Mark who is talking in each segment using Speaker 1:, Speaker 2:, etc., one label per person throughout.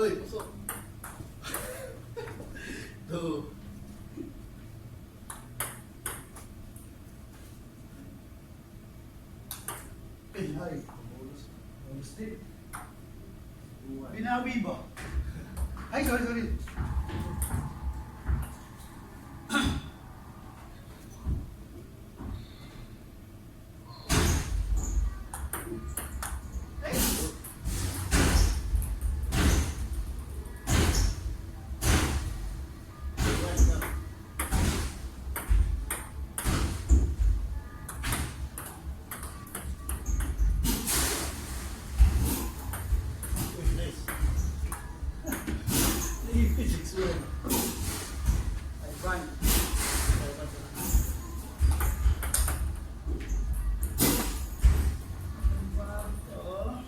Speaker 1: Uy, pasok. Two.
Speaker 2: Ay,
Speaker 3: Ay,
Speaker 1: bonus.
Speaker 3: Bonus din.
Speaker 1: 2-1.
Speaker 2: Binawi ba? Ay, sorry, sorry. Ay!
Speaker 1: 2-1 na. Uy, nice. 6-1.
Speaker 2: 5-1.
Speaker 1: 5-1 na.
Speaker 2: Oo.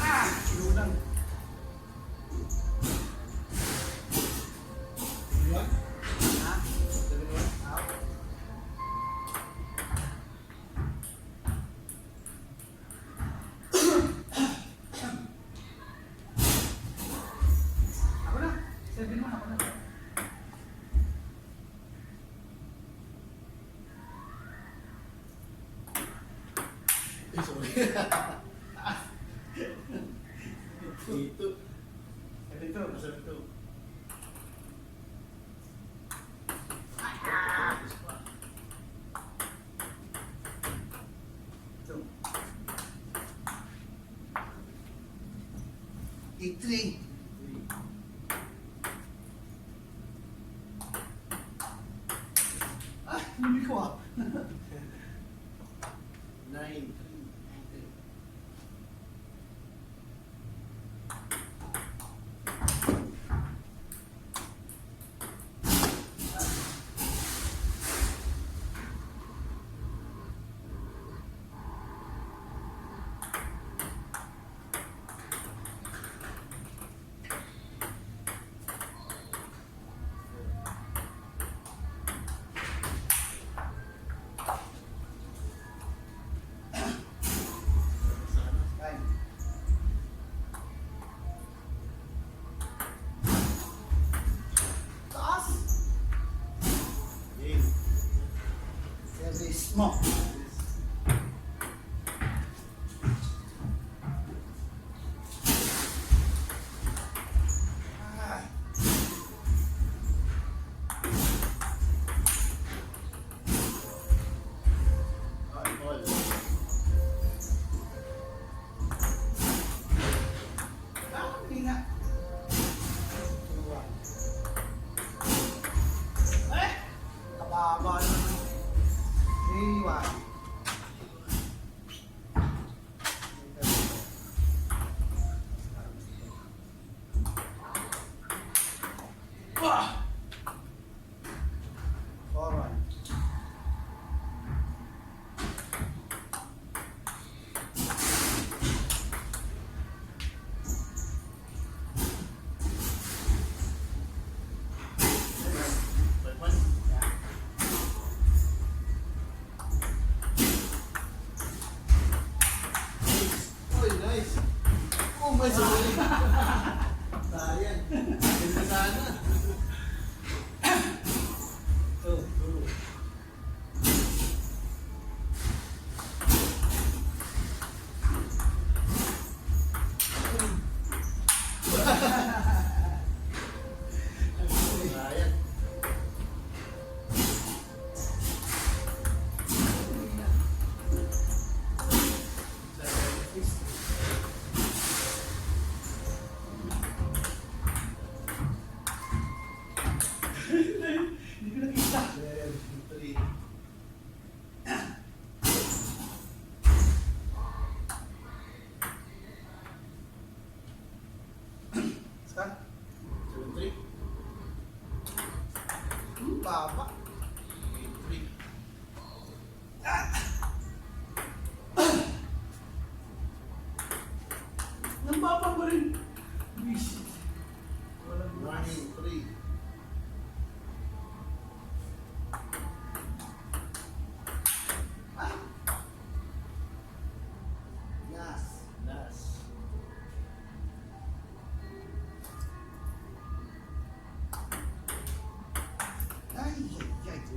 Speaker 2: Ah! Sinunang.
Speaker 3: 1.
Speaker 2: Ha?
Speaker 1: 7-1.
Speaker 2: Out. Ako na. 7-1 ako na.
Speaker 1: Ay, sorry. 8-2.
Speaker 2: 7-2.
Speaker 1: 7-2.
Speaker 2: 2.
Speaker 3: 8-3.
Speaker 2: Ah, hindi ko ah.
Speaker 1: 9-3. Sana.
Speaker 2: Time. Taas!
Speaker 1: Game.
Speaker 2: Service mo. Ah.
Speaker 1: Ah, all.
Speaker 2: Ah, hindi nga. 2-1. Eh! Kababa naman. 3-1. Ah! 4-1.
Speaker 1: 5-1.
Speaker 2: Yeah.
Speaker 1: Nice. Uy, nice. Oh, my sorry. Sayang. Ganda sana.
Speaker 2: 2.
Speaker 1: 2. Sayang. Sayang.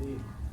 Speaker 1: Three.